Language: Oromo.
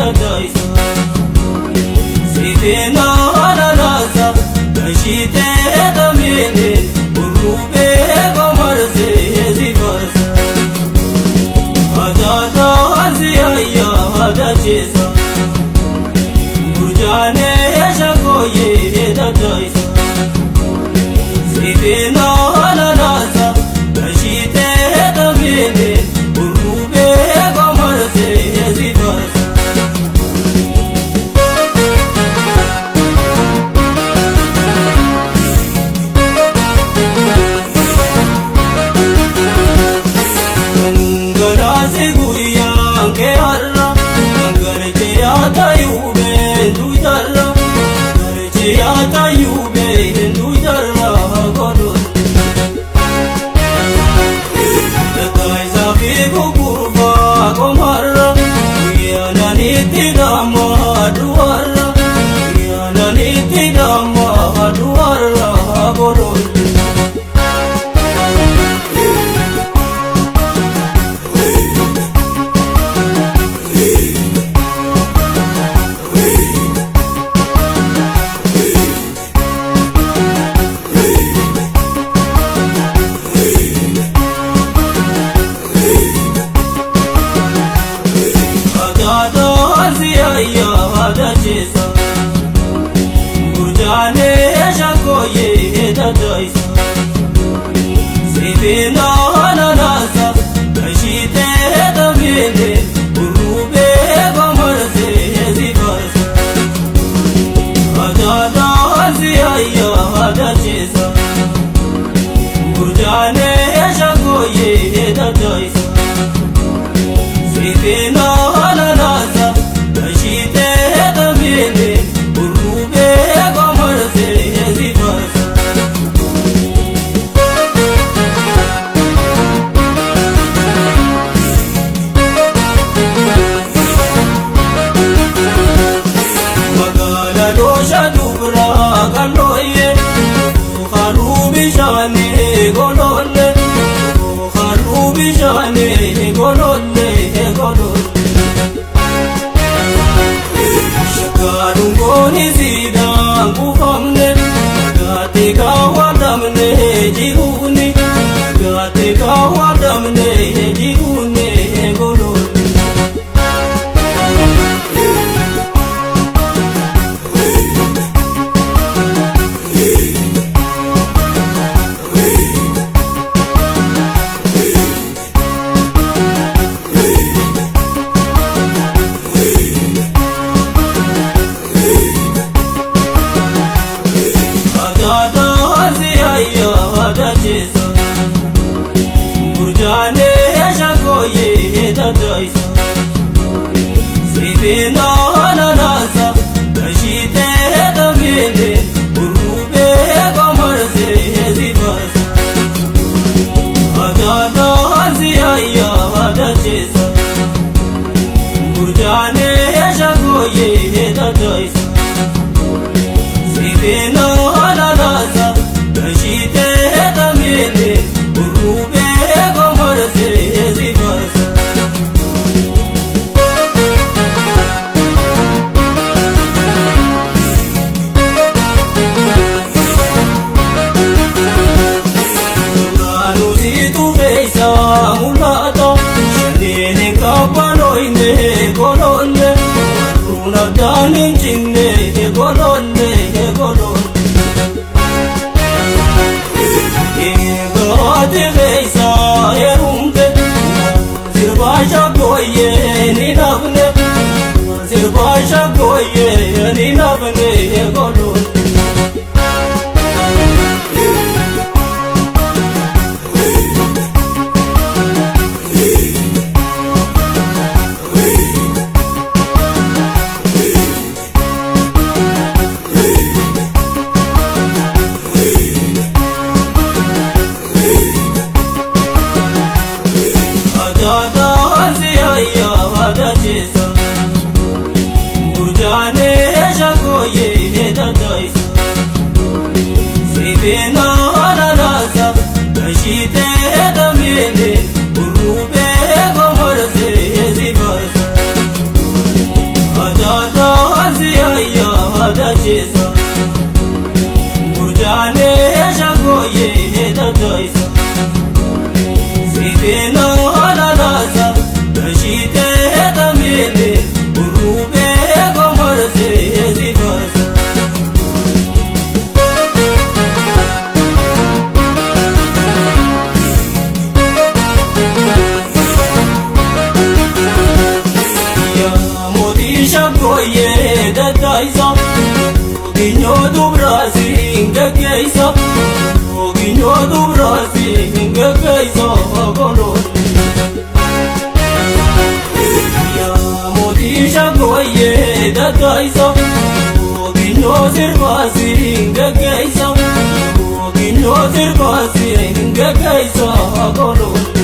Tataisa Sifina Ananasa Kashite Tamine Urube Gomarse Zifarsa Adada Ziyaya Adachesa Murjane Shakoye Tataisa Sifina Ananasa Kashite Tamine Urube Gomarse Zifarsa. Garaase guyyaan kee har'a garjee taayuu beendu jarra garjee taayuu beendu jarra godhuun. Tattaayisaa fi gugurfaa qomarra guyyaananitti dhammaa duwarra guyyaananitti dhammaa duwarra godhuun. Sifina ananasa kashite tamine urube gomarse zifarsa Adada ziyaya adachesa Murjane shakoye tataisa Sifina ananasa kashite tamine urube gomarse zifarsa. Magala dosha dubra kalloye Haru bishane gololle Haru bishane gololle gololle Shakkarungoni siidaan kuufamne Gaate kaawwatamne jiruuni Gaate kaawwatamne jiruuni gololle. Sifina ananasa kashite tamine urube gomarse zifarsa Adada ziyaya adachesa Murjane shakoye tataisa Sifina ananasa kashite tamine urube gomarse zifarsa. Nusitu keessa mul'ata Shaneen kabbanoyne golonne Warruun addaan hin cinne golonne golonne. Eegaate keessa heerumte Sirbaa shaggooyyee ni dhabne Sirbaa shaggooyyee ni dhabne golonne. Adada ziyaya adachesa Murjane shakoye tataisa Sifina ananasa kashite tamine urube gomarse zifarsa. Sirbaasi hin gaggeessa.